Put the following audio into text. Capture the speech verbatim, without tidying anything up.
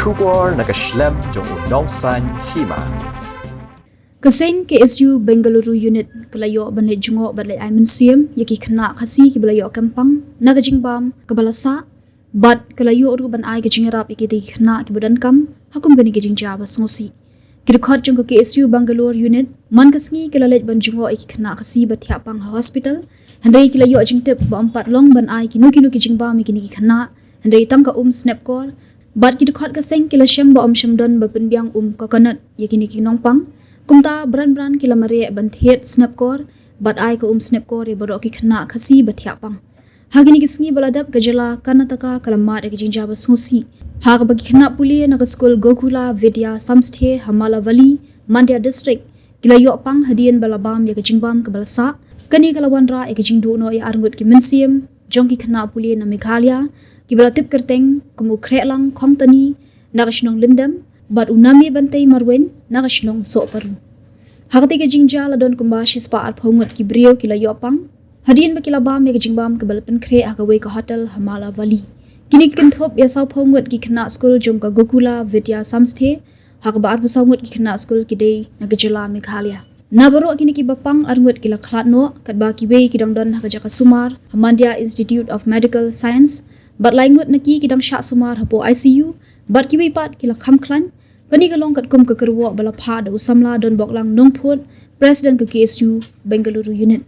Khubor na ka shlem jong u Nongsaiñ Hima. Ka seng K S U Bengaluru Unit ka la ïoh ban leit jngoh bad leit ai mynsiem ïa ki khynnah Khasi kiba la ïoh kempang na ka jingbam kaba la sah, bad ka la ïoh ruh ban ai ka jingïarap ïa kita ki khynnah kiba donkam ha kum kane ka jingjia ba sngewsih. Ki dkhot jong ka K S U Bangalore Unit, man ka sngi ki la leit ban jngoh ïa ki khynnah Khasi ba thiah pang ha hospital, hynrei ki la ïoh jingtip ba ym pat long ban ai kino kino ki jingbam ïa kine ki khynnah, hynrei tang ka um snep kor. Bad ki dkhot ka seng ki la shem ba ym shym don ba pynbiang um coconut ïa kine ki nongpang. Kumta bran bran ki la mareh ban thied snep kor bad ai ka um snep kor ïa baroh ki khynnah Khasi ba thiah pang. Ha kine ki sngi ba la dep, ka jylla Karnataka ka la mad ïa ka jingjia ba sngewsih, ha kaba ki khynnah pule na ka skul Gokula Vidya Samsthe ha Mallavalli, Mandya District, ki la ïoh pang hadien ba la bam ïa ka jingbam kaba la sah. Kane ka la wanrah ïa ka jingduh noh ïa arngut ki mynsiem jong ki khynnah pule na Meghalaya, kiba la tip kyrteng kum u Khrehlang Khongtani na ka shnong Lyndem, bad u Name Bantei Marwein na ka shnong Sohparu. Ha katei ka jingjia la don kumba shispah arphew ngut ki briew ki la ïoh pang hadien ba ki la bam ïa ka jingbam kaba la pynkhreh ha kawei ka hotel ha Mallavalli. Kine ki kynthup ïa sawphew ngut ki khynnah skul jong ka Gokula Vidya Samsthe, ha kaba arphew saw ngut ki khynnah skul ki dei na ka jylla Meghalaya. Na baroh kine kiba pang, arngut ki la khlad noh, katba kiwei ki dang don ha ka jaka sumar ha Mandya Institute of Medical Science, bad lai ngut na ki ki dang shah sumar hapoh I C U, bad kiwei pat ki la kham khlaiñ. Kane ka long katkum ka kyrwoh ba la phah da u samla Donboklang Nongphut, President ka K S U Bengaluru Unit.